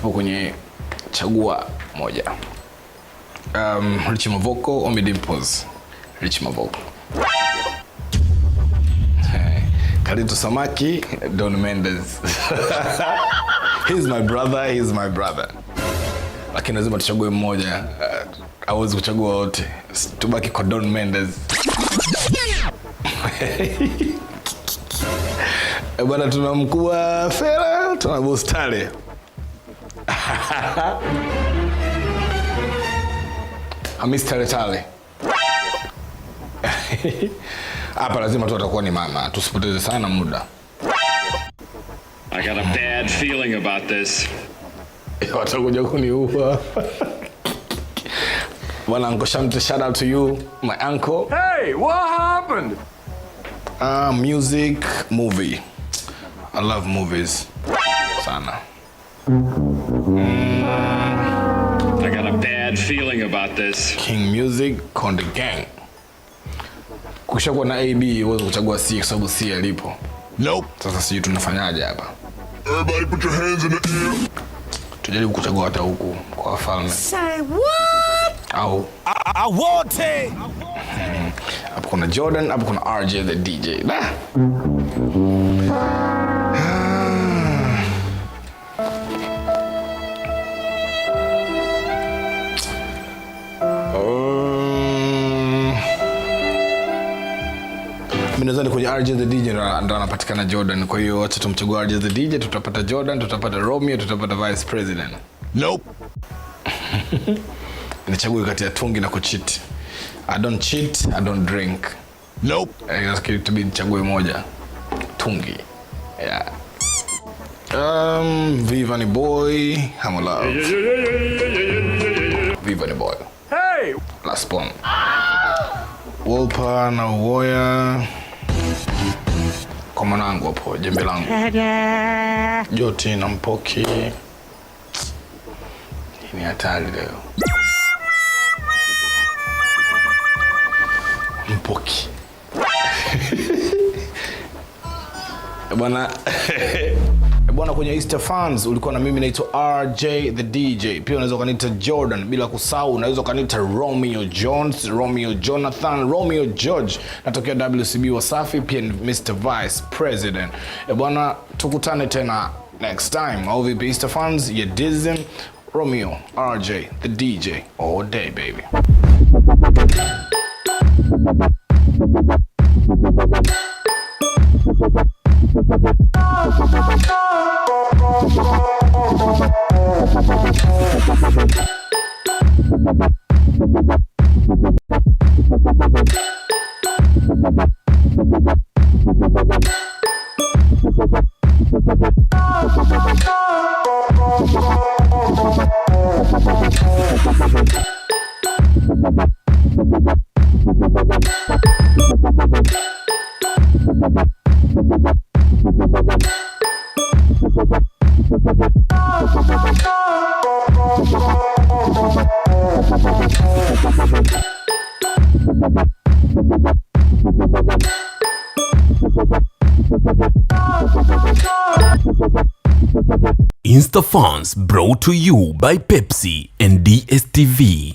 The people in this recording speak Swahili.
Tupo kwenye chagua moja. Rich Mavoko, Ommy Dimpoz. Rich Mavoko. Carlito Samaki, Don Mendes. He's my brother, he's my brother. Lakini lazima tuchague mmoja. Hawezi kuchagua wote. Tubaki kwa Don Mendes. Bwana, tuna mkuu wa Fela, tuna Bustale. Hamis Tale Tale. Hapa lazima tu atakuwa ni mama, tusipoteze sana muda. I got a bad feeling about this. Watakuja kuniua. Bwana Uncle Shamte, shout out to you, my uncle. Hey, what happened? Music, movie. I love movies. Sana. I got a bad feeling about this. King Music, Konde Gang. Kushakuwa na AB huwezi kuchagua C kwa sababu C alipo. Nope. Sasa sijui tunafanyaje hapa. Everybody put your hands in the air. Tujaribu kuchagua hata huku kwa wafalme. Say what? Au Awote. Hapo kuna Jordan, hapo kuna RJ the DJ. Da. Mimi nadhani kwenye RJ the DJ ndo anapatikana Jordan. Kwa hiyo acha tumchague RJ the DJ, tutapata Jordan, tutapata Romeo, tutapata Vice President. Nope. Nichague kati ya tungi na kucheat. I don't cheat, I don't drink. Nope. Nafikiri itabidi nichague moja. Tungi. Yeah. Viva ni Boy, Hamo Love. Viva ni Boy. Hey! Last one. Wolper na Uwoya. Kwa mwanangu hapo, jembe langu. Joti na Mpoki. Hii ni hatari leo. Mpoki. Bwana, bwana, kwenye Insta Fans ulikuwa na mimi naitwa RJ the DJ. Pia unaweza ukaniita Jordan, bila kusahau unaweza ukaniita Romeo Jones, Romeo Jonathan, Romeo George. Natokea WCB Wasafi, pia ni Mr Vice President. Bwana, tukutane tena next time. Au vipi Insta Fans? Ya Dizem, Romeo, RJ the DJ all day baby. InstaFans brought to you by Pepsi and DSTV.